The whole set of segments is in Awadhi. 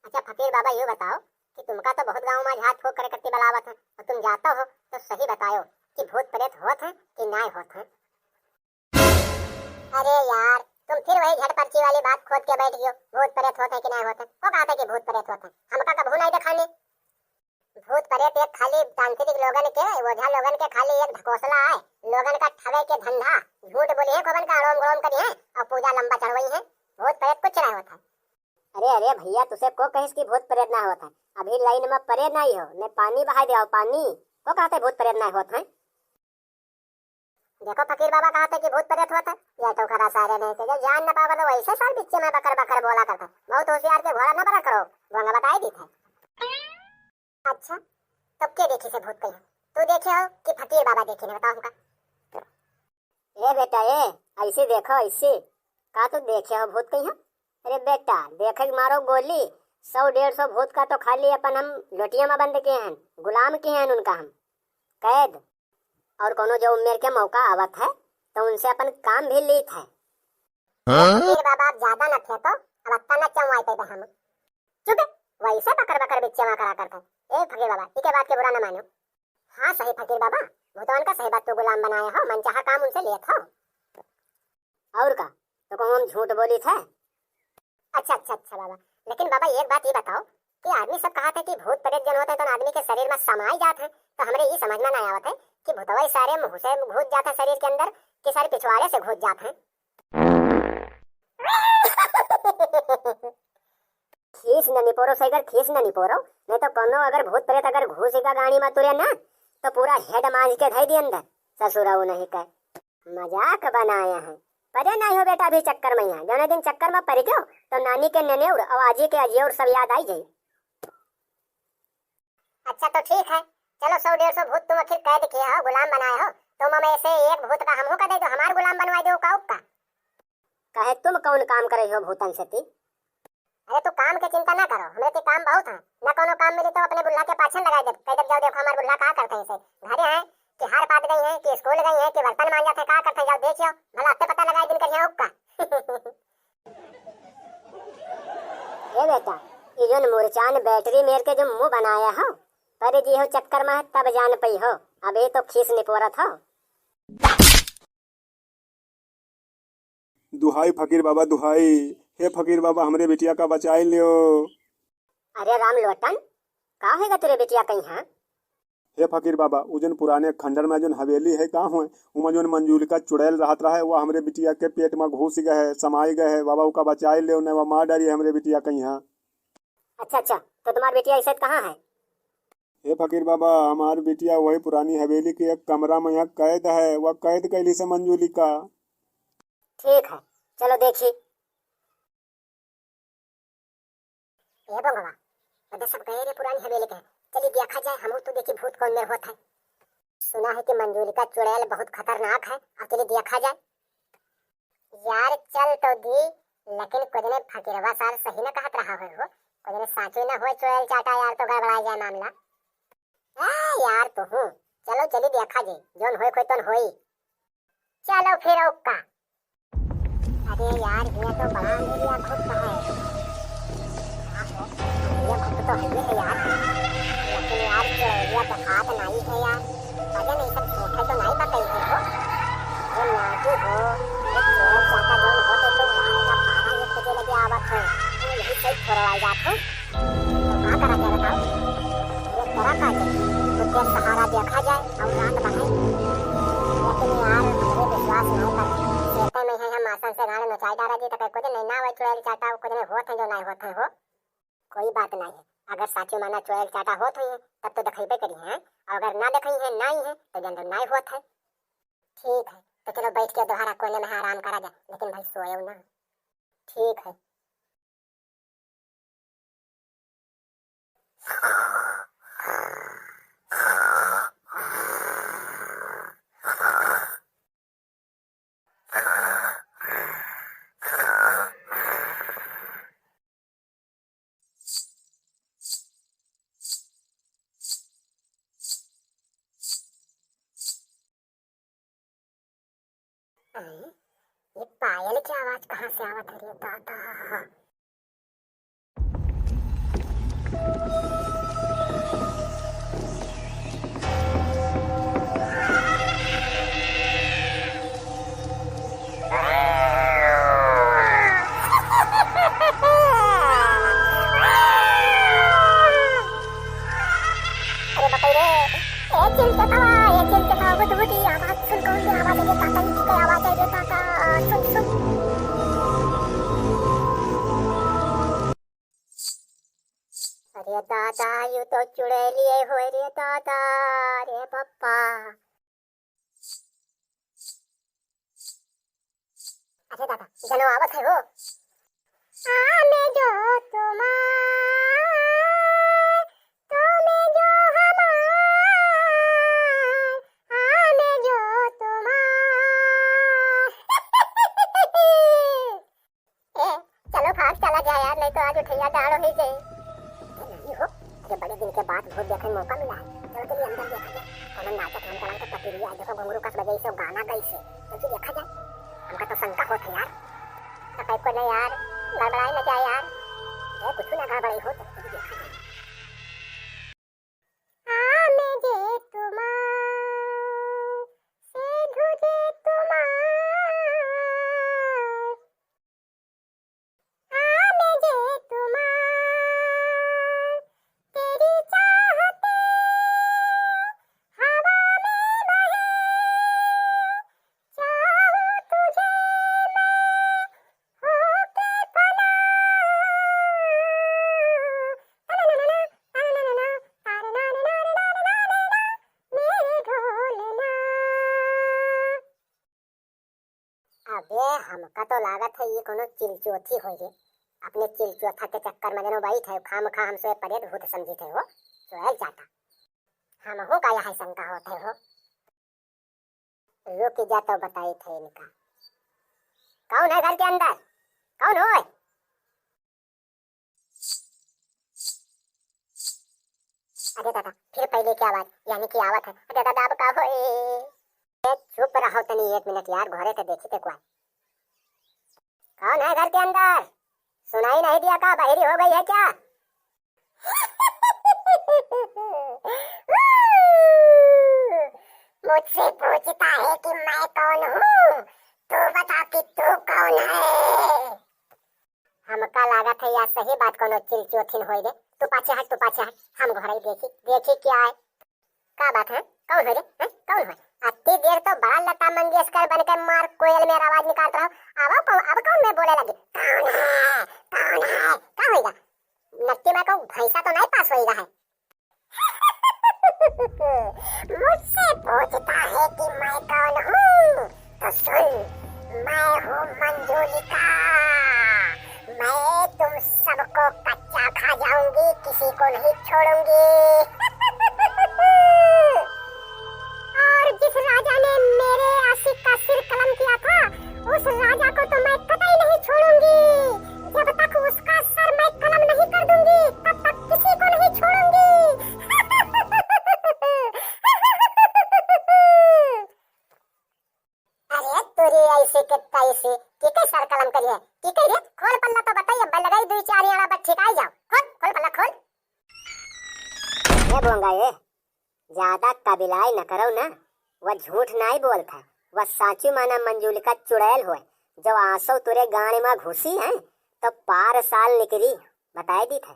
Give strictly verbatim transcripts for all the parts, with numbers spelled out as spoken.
अच्छा फकीर बाबा, यूँ बताओ कि तुमका तो बहुत गाँव मा झाँक फूँक करे कत्ती बलावत हैं, और तुम जातो हो तो सही बतायो कि भूत प्रेत होत हैं कि नाय होत हैं? अरे यार, तुम फिर वही झट पर्ची वाली बात खोद के बैठ गयो, भूत प्रेत होत हैं कि नाय होत हैं। वो कहा था कि भूत प्रेत होत हैं, हमका कबहू नाय देखाने। भूत प्रेत एक खाली तांत्रिक लोगन के, ओझा लोगन के खाली एक ढकोसला आय, लोगन का ठगे के धंधा, झूठ बोली है, खोबन का अड़ोम गड़ोम करी है और पूजा लंबा चढ़वई है। भूत प्रेत कुछ नाय होत है। अरे, अरे भैया, तुसे को कहिस कि भूत प्रेत ना होत है? अभी लाइन में परे नाय हो, ने पानी बहाय देव, पानी। को कहते भूत प्रेत ना होत है? देखो फकीर बाबा कहते कि भूत प्रेत होत है, या तो खरा सारे नहीं थे, जब जान न पावे तो वैसे सार बिच्चे में बकर बकर बोला करते। बहुत होशियार के घोड़ा न बड़ा करो, भोंगा बताई दी थे। अच्छा, तब के देखी से भूत कहिया? तू देखे हो कि फकीर बाबा देखे ने, बताओ हमका। ए बेटा, ए, ऐसे देखो, ऐसे। का तू देखे हो भूत कहिया? अरे बेटा, देखे के मारो गोली, सौ डेढ़ सौ भूत का तो खाली अपन हम लोटिया में बंद किए हैं, गुलाम किए हैं उनका हम, कैद। और कोनो जो उम्र के मौका आवत है, तो उनसे अपन काम भी लीत है। हाँ? फकीर बाबा, आप ज्यादा न फेंको, अब अत्ता न चमवाई पे हम। चुप है, वैसे बकर बकर बिच्चे में करा करते हैं। ए फकीर बाबा, इके बात के बुरा न मानो। हाँ सही फकीर बाबा, भूतवन का सही बात तू गुलाम बनाए हो, मनचाहा काम उनसे लेत हो। और का, तो कहूँ हम झूठ बोली थे? अच्छा, अच्छा, अच्छा बाबा, लेकिन बाबा एक बात ये बताओ कि आदमी सब कहा थे कि भूत प्रेत जन होते हैं तो आदमी के शरीर में समाई जात है, तो हमरे ये समझ में ना आवत है कि भूतवा सारे मुंह से घुस जात है शरीर के अंदर कि सारे पिछवाड़े से घुस जात है। खीस न निपोरो सैगर, खीस न निपोरो, नहीं तो कोनो अगर भूत प्रेत अगर घुस गा गाड़ी में तुरे ना, तो पूरा हेड मांझ के धई दी अंदर, ससुरा वो नहीं कहे। मजाक बनाया है, परे नहीं हो बेटा अभी चक्कर में यहाँ, जौने दिन चक्कर में पड़ गयो, तो नानी के ननेउर और आजी के अजियोर सब याद आई जाई। अच्छा तो ठीक है, चलो सौ डेढ़ सौ भूत तुम आखिर कैद किए हो, गुलाम बनाए हो, तो मैं से एक भूत का हमहू का दे दो, हमार गुलाम बनवा दो का उक्का। कहे तुम कौन काम करे हो भूतन से ती? अरे तू काम के चिंता ना करो, हमरे ती काम बहुत है, ना कोनो काम मिली तो अपने बुल्ला के पाछन लगाई दे, कह दे जाओ देखो हमार बुल्ला का करते हैं इसे, घरे हैं कि हार पात गई हैं कि स्कूल गई हैं कि बर्तन मांजत है, का करते हैं, जाओ देखियो, भला हत्ते पता लगाई दिन करिया उक्का। ए बेटा, ई जोन मुरचान बैटरी मेर के जो मुंह बनाया हो, पर जी हो चक्कर में है तब जान पई हो, अभी तो खीस निपोरत हो। दुहाई फकीर बाबा दुहाई, हे फकीर बाबा हमरे बिटिया का बचाई लियो। अरे राम लोटन, का होएगा तेरे बिटिया कहीं हाँ? हे फकीर बाबा, उ जौन पुराने खंडर में जौन हवेली है, का हुए, उमा जौन मंजूलिका चुड़ैल रहत रहे, वह हमरे बिटिया के पेट में घुस गए है, समाई गए है। बाबा, उका बचाई लेव, नहीं वह मार डारी हमरे बिटिया कहिया। अच्छा, अच्छा, तो तुम्हार बिटिया इस वक्त कहाँ है? हे फकीर बाबा, हमार बिटिया वही पुरानी हवेली के एक कमरा में यहाँ कैद है, वह कैद कैली से मंजूलिका। ठीक है, चलो देखी। ए बोंगवा, बदे सब गए रे पुरानी हवेली के। चली देखा जाए, हमहू तो देखी भूत कौन मेर होत है। सुना है कि मंजूलिका चुड़ैल बहुत खतरनाक है, अब चली देखा जाए। यार चल तो दी, लेकिन कुछ ने फकीरवा सार सही न कहत रहा है हो, कुछ ने साचो न होए चुड़ैल चाटा यार, तो गड़बड़ा जाए मामला। ए यार तू हूँ, चलो चली देखा जाए, जौन होए कोई तौन होई। चलो फिर ओक्का। अरे यार, ये तो बड़ा अंधेरिया घुप है। हाँ, ये घुप तो है ही है यार। लेकिन यार, चुड़ैलिया देखात नहीं है यार। अरे नहीं, सब झूठे तो नहीं बताई है हो। ये नाटू हो, ये चुड़ैल चाटा जौन हो तो, तो रात का बारह एक बजे लगे आवत है। यही सही छोड़वाई जात है। तो का करा जाए बताओ? ये करा का जाए? कुछ देर सहारा देखा जाए और रात बढ़े। लेकिन यार, हमरे विश्वास नहीं पर। सेते में है, हम मासन से गाने नचाई डारा जी, तो कुछ नहीं ना होए, चुड़ैल चाटा कुछ नहीं होत है, जो नहीं होत है हो। कोई बात नहीं है, अगर साचो माना चुड़ैल चाटा होत हुई है, तब तो दिखेबे करी है, और अगर ना दिखाई है, नहीं है, तो जन तो नहीं होत है। ठीक है, तो चलो बैठ के दोबारा कोने में आराम करा जाए, लेकिन भाई सोएव ना। ठीक है। अरे, ये पायल की आवाज कहाँ से आवत है रे दादा? रे दादा, यू तो चुड़ैलिए होय रे दादा, रे पप्पा। अरे दादा, जनो आवत है हो। आमे जो तुम्हार, तुम्हें जो हमार, आमे जो तुम्हार। ए, चलो भाग चला जाए यार, नहीं तो आज उठैया डाँड़ होइ जाए। ए, नानी हो, अरे बड़े दिन के बाद भूत देखे मौका मिला है, चलो चलिए अंदर देखा जाए। कौनो नाचत हम कलाम तो पतिरिया, देखो घुंघरू कस बजे से गाना गई से, चलो देखा जाए। हमका तो शंका होत है यार, तो टाइप को नहीं यार, गड़बड़ाई न जाए यार। ए, कुछ ना गड़बड़ाई हो, चलो चलिए देखा जाए। आमे जे तुम्हार, सेधु जे तुम्हार, आमे जे तुम्हार, तेरी चाहते हवा में बहे, चाहूं तुझे मैं होके फना। मेरे ढोलना। अबे, हमका तो लागत है ये कोनो चिलचोथी होई रे। अपने चिलचोथा के चक्कर में जनो बैठ है, खामखा हमसे परेत भूत समझित है हो, चुड़ैल चाटा। हमहू का यह शंका होत है हो। रुक जा तो बताई थे इनका। कौन है घर के अंदर? कौन होय? अरे दादा, फिर पहले की आवाज, यानी कि आवत है। अरे दादा, अब का होए? ए, चुप रहो तनी एक मिनट यार, घरे तो देखी थे कोई। कौन है घर के अंदर? सुनाई नहीं दिया का? बहिरी हो गई है क्या? मुझसे पूछता है कि मैं कौन हूँ, तू बता कि तू कौन है? हमका लागत है यार सही बात कोनो चिलचोथिन होई रे। तू पाछे हट, तू पाछे हट, हम घरे देखी, देखी क्या है। का बात है? कौन होय रे? हैं? कौन होय? अत्ती देर तो बड़ा लता मंगेशकर बनके मार कोयल में आवाज निकालत रहो। अब कौन, अब कौन में बोले लगी? कौन है? कौन है? का होइगा? नट्टी में कहूँ भैंसा तो नहीं पास होइगा है। मुझसे पूछता है कि मैं कौन हूँ, तो सुन, मैं हूँ मंजुलिका। मैं तुम सबको कच्चा खा जाऊंगी, किसी को नहीं छोड़ूंगी। और जिस राजा ने मेरे आशिक का सिर कलम किया था, उस राजा को तो मैं कतई नहीं छोड़ूंगी। जब तक उसका सर मैं कलम नहीं कर दूंगी, तब तक किसी को नहीं छोड़ूंगी। अरे तोरी ऐसे के तैसे, के के सर कलम करिए? के के रे? खोल पल्ला तो बताइए, अब लगाई दुई चार आना बस ठिकाई जाओ। खोल, खोल पल्ला खोल। ए बोंगा ए, ज्यादा कबिलाई न करो ना, वह झूठ नाई बोलत है, वह साचू माना मंजुलिका चुड़ैल होय, जो आंसू तुरे गाने में घुसी है, तो पार साल निकरी, बताए दीत है।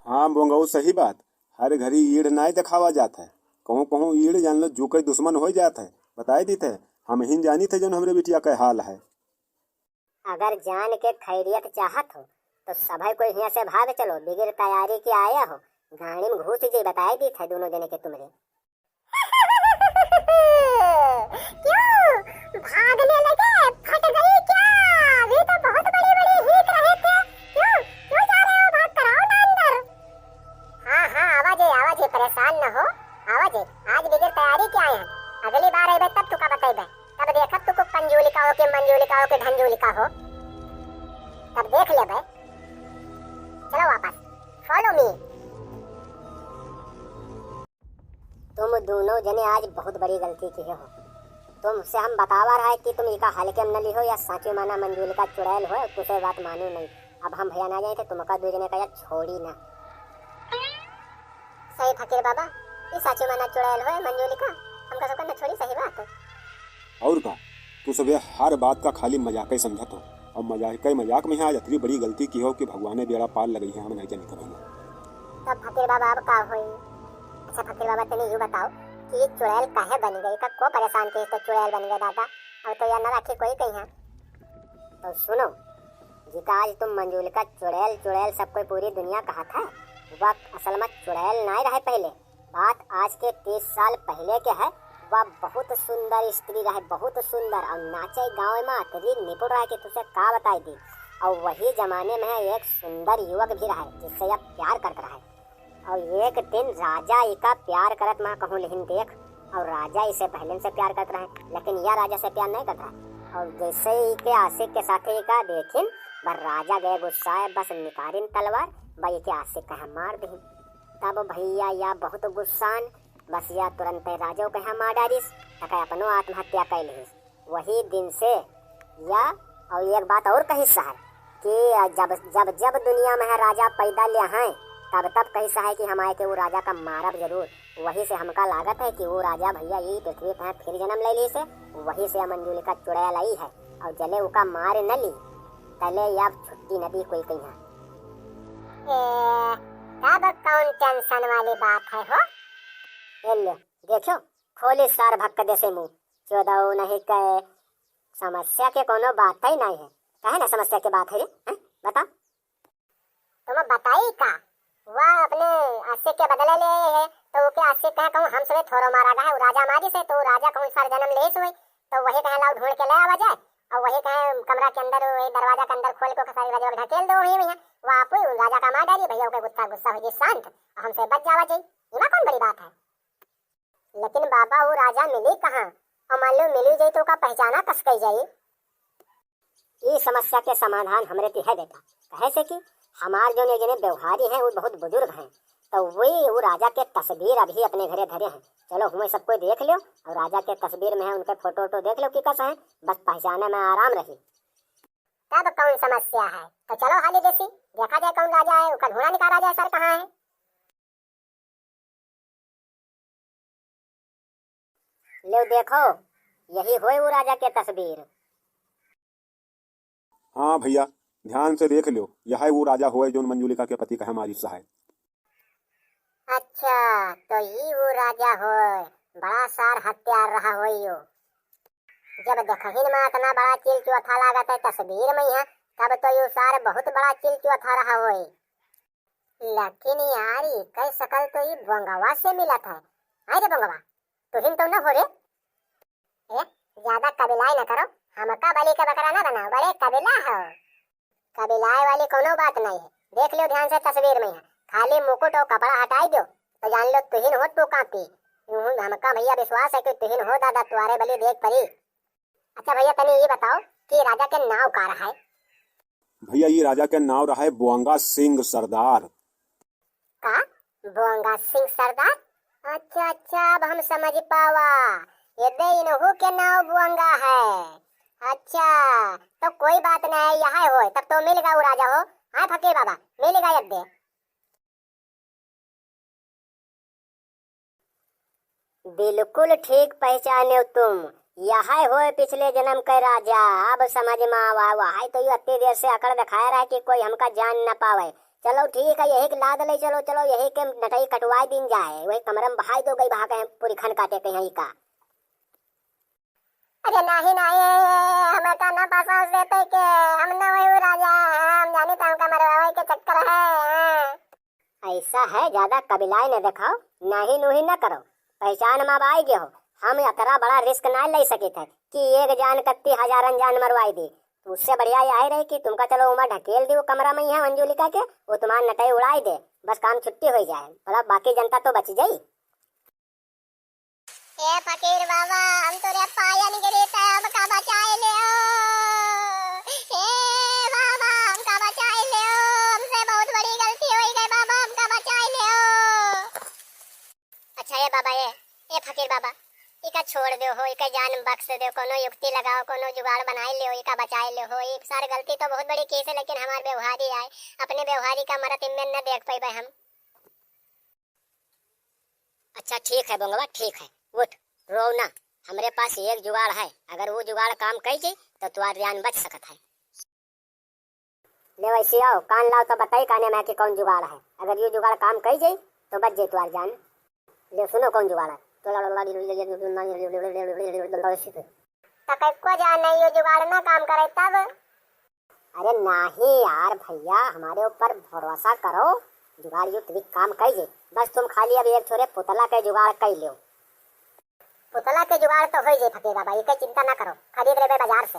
हाँ बोंगऊ, सही बात। हर घड़ी ईड़ नाय देखावा जात है। कहूँ कहूँ ईड़ जान लो जूके दुश्मन होय जात है। बताए दीत है, हमहिन जानी थे जौन हमरे बिटिया के हाल है। अगर जान के खैरियत चाहत हो, तो सभे कोई हियाँ से भाग चलो, बिगर तैयारी के आया हो, गाड़ी में घुस जाई, बताए दीत है दोनों जने के तुमरे। क्यों? भागने लगे? फट गई क्या? अभी तो बहुत बड़ी-बड़ी हीक रहे थे। क्यों? क्यों जा रहे हो भाग कर? आओ ना अंदर। हाँ, हाँ, आवा जे, आवा जे, परेशान न हो, आवा जे। आज बिगर तैयारी के आए हैं। अगली बार अइबे तब तुका बतइबे। तब देखब तुको कंजूलिका हो के मंजूलिका हो के ढंजूलिका हो। तब देख लेबे। चलो वापस। Follow me। तुम दोनों जने आज बहुत बड़ी गलती किहे हो। तुमसे हम बतावा रहा है कि तुम इका हल्के में न लिहो, या साँची माना मंजूलिका चुड़ैल होय, कुछ बात मानो नहीं। अब हम भैया ना जाए थे, तुमका दो जने का या छोड़ी ना। सही फकीर बाबा, ई साँची माना चुड़ैल होय मंजूलिका, हमका सबका न छोड़ी, सही बात है। और का, तू सबे हर बात का खाली मजाक ही समझत हो, और मजाक ही मजाक में आज अतरी बड़ी गलती किहो कि भगवाने बेड़ा पार लगइहैं, हम नहीं जानी करेंगे। तब फकीर बाबा अब का होई? अच्छा फकीर बाबा, तनी यू बताओ कि ये चुड़ैल काहे बन गई, का को परेशान किहे तो चुड़ैल बन गई दादा? अब तो यार न राखी कोई कहीं है। तो सुनो, जिका आज तुम मंजुलिका चुड़ैल, चुड़ैल सब कोई पूरी दुनिया कहत है, वह असल में चुड़ैल नाहीं रहे पहिले। बात आज के तीस साल पहिले के है। वह बहुत सुंदर स्त्री रहे, बहुत सुंदर, और नाचे गावे में अतरी निपुण रहे कि तुसे का बताई दी। और वही जमाने में एक सुंदर युवक भी रहे, जिससे यह प्यार करत रहे। और एक दिन राजा इका प्यार करत मा कहूँ लिहिन देख, और राजा इसे पहिले से प्यार करत रहे, लेकिन यह राजा से प्यार नाहीं करत रहे। और जैसे ही इके आशिक के साथे इका देखिन, बस राजा गए गुस्साए, बस निकारिन तलवार, बस इके आशिक कहे मार दिहिन। तब भैया या बहुत गुस्सान, बस या तुरंते राजो कहे मार डारिस, तके अपनो आत्महत्या कर लिहिस। वही दिन से या, और एक बात और कहिस है कि जब, जब, जब दुनिया में है राजा पैदा ले हैं, तब, तब कहिस है कि हम आए के वो राजा का मारब जरूर। वही से हमका लागत है कि वो राजा भैया यही पृथ्वी पे फिर जन्म ले ली से, वही से मंजुलिका चुड़ैल आई है। और जले उका मार न ली, तले या छुट्टी न दी कोई कहीं। ए, तब कौन टेंशन वाली बात है हो? ए ले, देखो, खोली सार भक्क देसे मुंह, चोदऊ नहीं कहे, समस्या के कोनो बात ही नहीं है। कहे ना समस्या के बात है ये, हैं? बताओ। तुम बताई का? वह अपने आशिक के बदले ले है, तो ओके आशिक कहे कहूँ हम सभी थोरो मारा गए, वो राजा मारी से, तो राजा कहूँ सार जन्म ले सोए, तो वही कहे लाओ ढूंढ के ले आवा जाए, और वही कहे कमरा के अंदर, वही दरवाजा के अंदर खोल के सारी राजा के ढकेल दो वहीं, वहीं। वो आप ही राजा का मार डाली, भैया के गुस्सा, गुस्सा हो जाए शांत, और हमसे बच जावा जाए। इमा कौन बड़ी बात है? लेकिन बाबा, वो राजा मिली कहाँ? और मान लो मिली जाई तो ओका पहचाना कस कई जाई? ई समस्या के समाधान हमरे ती है बेटा, कहे से कि हमार जो ने जने व्यवहारी हैं, वो बहुत बुजुर्ग हैं, तो वही वो राजा के तस्वीर अभी अपने घरे धरे हैं। चलो, हुए सब कोई देख लो, और राजा के तस्वीर में है, उनके फोटो वोटो देख लो कि कस हैं, बस पहचाने में आराम रही। तब कौन समस्या है? तो चलो हाली देसी, देखा जाए कौन राजा है, ओका ढूंढा निकाला जाए सर, कहाँ है? लो देखो, यही होए वो राजा के तस्वीर। हाँ भैया, ध्यान से देख लो, यह है वो राजा होए जोन मंजुलिका के पति कहे मारिस है। अच्छा, तो ई वो राजा होए, बड़ा सार हत्यार रहा होए यो। जब देखहिन में इतना बड़ा चिल चौथा लागत है तस्वीर में यहाँ, तब तो यो सार बहुत बड़ा चिल चौथा रहा होए। लेकिन यार, इकै सकल तो ई बोंगवा से मिलत है। आय रे बोंगवा, तुहिन तो न हो रे? ए, ज्यादा कबिलाई न करो, हमका बलि का बकरा न बनाओ, बड़े कबिला हो। कबिलाए वाली कोनो बात नहीं है, देख लो ध्यान से तस्वीर में है, खाली मुकुट और कपड़ा हटाई दो तो जान लो तुहिन हो तू कापी। यूं हमका भैया विश्वास है कि तुहिन हो दादा, तुआरे बलि देख परी। अच्छा भैया, तनी ये बताओ कि राजा के नाव का रहा है? भैया, ये राजा के नाव रहा है बोंगा सिंह सरदार। का? बोंगा सिंह सरदार? अच्छा, अच्छा, अब हम समझ पावा। ये दे इनहू के नाव बोंगा है। अच्छा, तो कोई बात नहीं, यहाँ होए, तब तो मिल गया वो राजा हो। हाँ फकीर बाबा, मिल गया ये दे। बिल्कुल ठीक पहचाने तुम, यह होए पिछले जन्म के राजा। अब समझ में आवा, वह तो यू अत्ते देर से अकड़ दिखाए रहा कि कोई हमका जान न पावे। चलो ठीक है, यही के लाद ले चलो, चलो यही के नटई कटवाए दिन जाए, वही कमरा में बहाई दो गई बहा के पूरी खन काटे कहीं का। अरे नाही, नाही, हमका ना फंसाओ से तै के, हम ना वही राजा, हम जानी तो हमका मरवावे के चक्कर है। ऐसा है, ज्यादा कबिलाई न दिखाओ, नाही नूही न करो, पहचान में अब आई गए हो, हम इतना बड़ा रिस्क ना ले सकित है कि एक जान कत्ती हजारन जान मरवाई दी। तो उससे बढ़िया यही रही कि तुमका चलो उमा ढकेल दी वो कमरा में यहाँ अंजुलिका के, वो तुम्हार नटई उड़ाई दे, बस काम छुट्टी हो जाए, भला बाकी जनता तो बच जाई। ए फकीर बाबा, हम तोरे पायन गिरी त हमका बचाए ले ओ। ए बाबा, हमका बचाए ले ओ। हमसे बहुत बड़ी गलती होई गई बाबा, हमका बचाए ले ओ। अच्छा ए बाबा, ए, ए फकीर बाबा, इका छोड़ दो हो, इका जान बख्श दो, कोनो युक्ति लगाओ, कोनो जुगाड़ बनाए ले हो, इका बचाए ले हो। ई सारी गलती तो बहुत बड़ी की से, लेकिन हमार व्यवहारी आए, अपने व्यवहारी का मरत इम्मे न देख पैबे हम। अच्छा ठीक है बोंगवा, ठीक है, उठ, रो ना। हमरे पास एक जुगाड़ है, अगर वो जुगाड़ काम कई जाई तो तुहार जान बच सकत है। ले वैसे आओ, कान लाओ तो बताई काने में कि कौन जुगाड़ है, अगर ये जुगाड़ काम कई जाई तो बच जाई तुहार जान। ले सुनो कौन जुगाड़ है। तो कै को जान नहीं ये जुगाड़ ना काम करे तब। अरे नाही यार भैया, हमारे ऊपर भरोसा करो, जुगाड़ यू ट्रिक काम कइ जाई। बस तुम खाली अब एक छोरे पुतला के जुगाड़ कइ लो। पुतला के जुगाड़ तो होइ जाई फकीर बाबा, एके चिंता ना करो, खरीद लेबे बाजार से।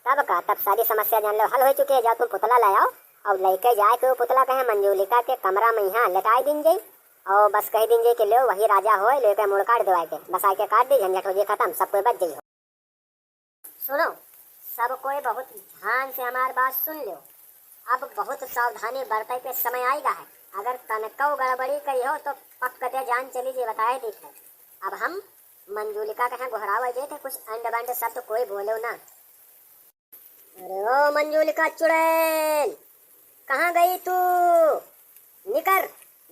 तब का, तब सारी समस्या जान लो हल होइ चुकी है। जाओ तुम पुतला ले आओ और लइके जाए के वो पुतला कहे मंजूलिका के कमरा में यहाँ लेटाइ दीन जाई और बस कहि दीन जाई कि लो वही राजा होए, लेके मूड़ काट देवाए के, बस आके काट दी, झंझट होइ जाई खतम, सब कोई बच जाई हो। सुनो, सब कोई बहुत ध्यान से हमार बात सुन लो। अब बहुत सावधानी बरतै के समय आइगा है। अगर तनको गड़बड़ी करी हो तो पक्क दे जान चली जी, बताए दी है। अब हम मंजूलिका कहे गोहरावा जे थे, कुछ अंड बंड शब्द कोई बोलो ना। अरे ओ मंजूलिका चुड़ैल, कहाँ गई तू? निकर,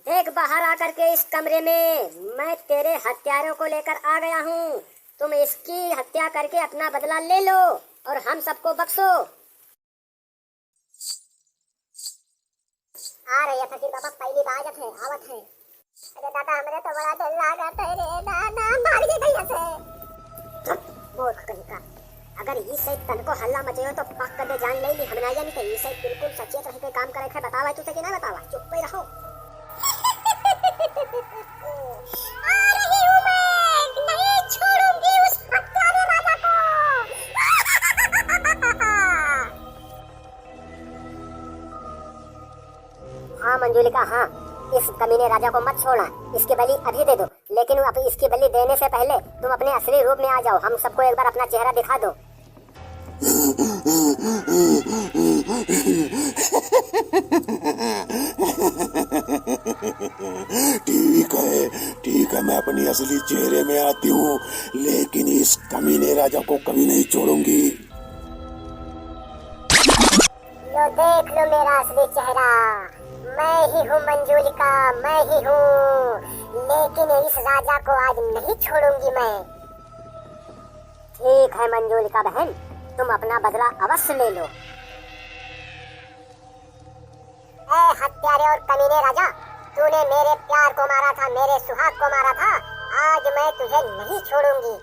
देख बाहर आकर के इस कमरे में, मैं तेरे हत्यारों को लेकर आ गया हूँ। तुम इसकी हत्या करके अपना बदला ले लो और हम सबको बख्शो। आ रही है फकीर बाबा, पहली बाजत है, आवत है। अरे दादा, हमरे तो बड़ा डर लागत है रे दादा, भाग जे कहिया से। चुप, मूर्ख कहीं का। अगर ई सही तनको हल्ला मचेयो तो पक्क दे जान ले ली, हम ना जानी तो ई सही बिल्कुल सचेत रह के काम करे है। बतावा तू से कि ना बतावा, चुप पे रहो। आ रही हूँ मैं, नहीं छोड़ूंगी उस हत्यारे राजा को। हाँ मंजूलिका, हाँ, इस कमीने राजा को मत छोड़ना, इसकी बलि अभी दे दो, लेकिन अब इसकी बलि देने से पहले तुम अपने असली रूप में आ जाओ, हम सबको एक बार अपना चेहरा दिखा दो। ठीक है, ठीक है, मैं अपनी असली चेहरे में आती हूँ, लेकिन इस कमीने राजा को कभी नहीं छोड़ूंगी। लो देख लो मेरा असली चेहरा, मैं ही हूँ मंजूलिका, मैं ही हूँ, लेकिन इस राजा को आज नहीं छोड़ूंगी मैं। ठीक है मंजूलिका बहन, तुम अपना बदला अवश्य ले लो। ए हत्यारे और कमीने राजा, तूने मेरे प्यार को मारा था, मेरे सुहाग को मारा था, आज मैं तुझे नहीं छोड़ूंगी।